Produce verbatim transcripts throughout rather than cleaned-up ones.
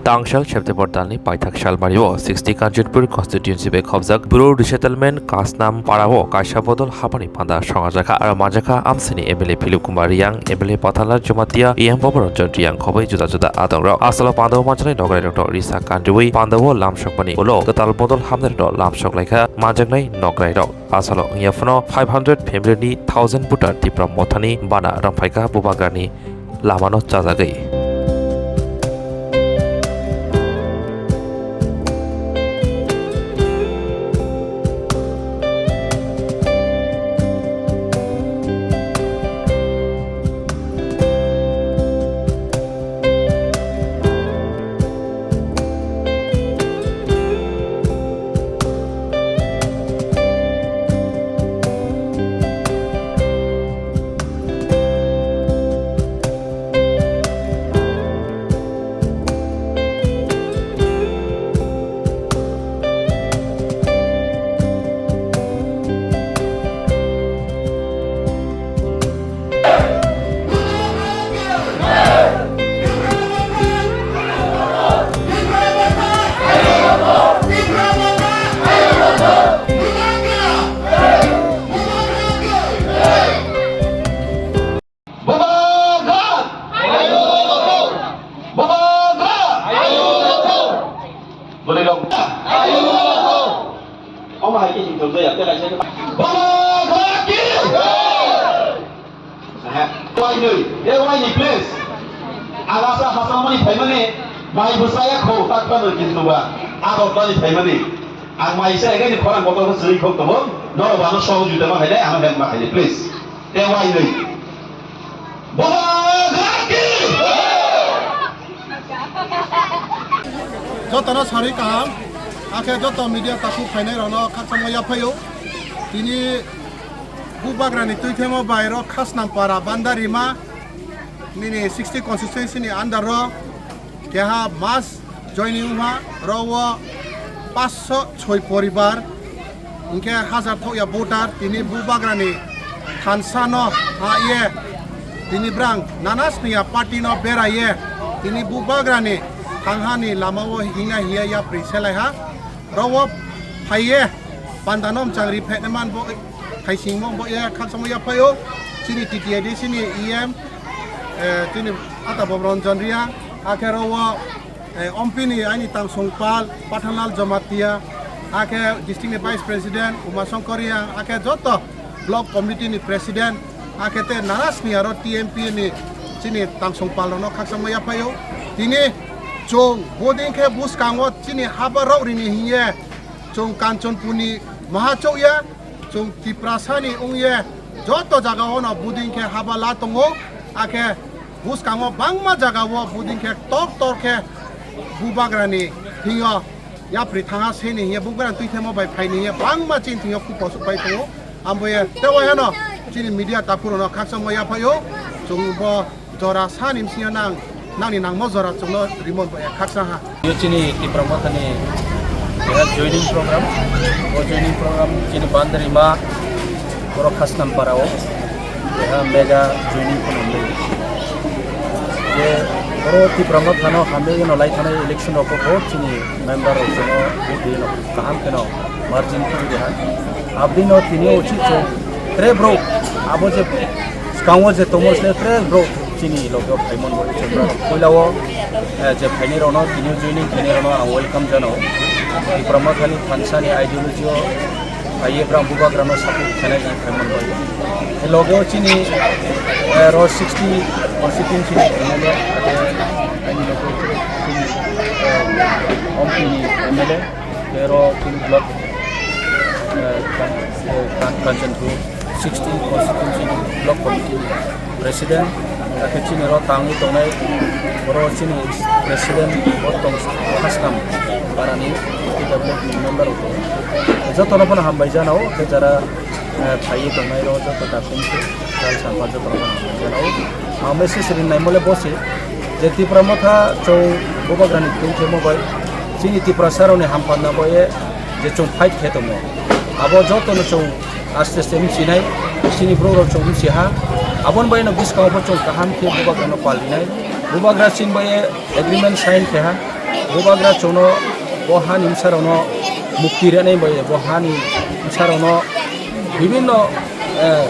Tangsal September talni paithak salmario sixty Kanchanpur constituency bai khobjak Bru resettlement Kasnam parao kaisa bodol habani panda songajak kha. Aro manjakha amsini M L A Philip Kumar Riyang, M L A Pathanlal Jamatia, E M Bhabaranjan Riyang khobai juda juda adongrok. Asalo pandao manjaknai nograi rokno risa kanriwi pandao lamsokmani ulo kwtal bodol hamnai rokno lamsok laikha. Manjaknai nograi rok asalo wngya phano five hundred family ni thousand voter Tipra Mothani bana rwngphaikha bubagrani lamano chajagwi. Bubagra! Bubagra! Bwrwi rok. Omo hai khe sing tong jaya, tei kaisa khe. Bubagra ki! Aha, wainwi, e waini please. Ang asa hasamani phaimani, mai bwsaya kho, tak phano kintu ba. Agartala ni phaimani. Ang mai sa egani khorang botol swi khok tongo. Norok ano sohojogita ma khainai, ano help ma khainai, please. Te wainwi. Bubagra ki! Jotono sarwi kaham, akhe joto media takhuk phainai rokno khakchangma yaphaio. Tini Bubagrani twithemo bai rok Khasnampara Bandarima nini sixty constituency ni under ro keha mass joining wngma, oro o paanch sho choi poribar, hwnkhe hajar thokya voter, tini Bubagrani thansa no ha ye, tini brang nana sniya party no bera ye, tini Bubagrani thangha ni lama o hingna hiya yapri selai ha, oro o phai ye panda no mwchang ri phai man bo, thaising mo bo ye khakchangma yaphaio, chini T T A D C ni E M, eh, chini Ata Bobron Jonria, akhe oro o Eh, ompini aini tangsong pal, Pathanlal Jamatia, akhe district ni vice president, Uma Shankar Riang, akhe joto block committee ni president, akhe te nana sniya ro T M P ni chini tangsong pal rokno khakchangma yaphaio. Tini chwng bodei khe bwskango chini haba rok rini hiye chwng Kanchanpur ni maha chokya. Chwng Tiprasani wngye joto jagao no buding khe haba la tongo, akhe bwskango bangma jagao buding khe tor tor khe Bubagrani thwngyo yapri thangha seni hiye Bubagrani twithemo bai phaini hiye bangma chini thwngyo kupo sukpai tongo. Amboye tei waihano chini media takhurokno khakchangma yaphaio, chwng bo jora sani bisingo nang, nangni nangma jora chwngno rimon bo khaksa ha. Yo chini Tipra Mothani keha joining program, o joining program chini Bandarima borok Khasnampara o keha mega joining khwnamwi. Je oro Tipra Mothano hamjagwi no lai thanai election rok o chini member rok no vote rino kaham kheno margin khwlwi riha. Abdino tini o chikchu tre bro abo je skango je tomo se tre bro chini logo phaimon bo chwng puila o, eh, je phaini rono tini joining khaini rono ang welcome jano. Tipra Mothani thansa ni ideology o phaiye bram Bubagrano support khainai jang phaimon bo. Logo chini, eh, ro sixty constituency ni M L A ade ani logo chini, eh, ompini M L A. Tero chini block, eh, Kan-, eh, Kan-, Kanchanpur sixteen constituency ni block committee ni president, akhe chini ro tangwi tongnai, oro chini president bo tong Khasnam parani P W ni member rok tongo. Jotono phano hambai jana o, khe jara eh, phaiwi tongnai rok joto dakhung se, chal sampha joto rok no. Ang message rinai mole bo se, je Tipra Motha chwng Bubagrani twi khe mo bai, chini Tiprasa rokni hampatna bai je chwng fight khe tongo. Abo joto no chwng aste aste wng sinai, chini borok rok chwng wng si ha. Aboni bai no bwskango bo chwng kaham khe Bubagrano pal rinai. Bubagra chini bai agreement sign khe ha. Bubagra chwngno bo hani bwsarokno mukti rwnai bai bo hani bwsarokno bibinno, eh,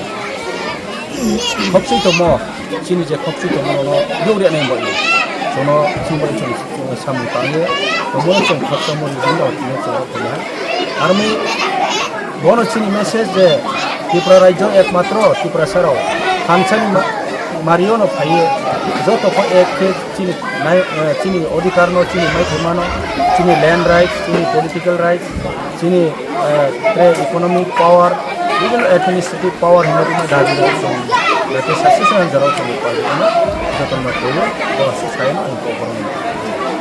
khopswi tongmo, chini je khopswi tongmo no yog rwnai bai chwngno chwng bai chwng samung tangwi tongmo chwng khopsa mori jin rok tini chwng rok tongma. Aroni bono chini message je Tripura rajyo ekmatro Tiprasa rok thansani ma-, mario no phaiwi joto kho ek khe chini nai-, eh, chini odhikar no chini maithai mano, chini land rights, chini political rights, chini, eh, tre economic power, even administrative power hinwi rwma dabi rok chwng jate success wng jora chwng palwi ano joto no phaiwi bo aswk sai no ang kok borok no.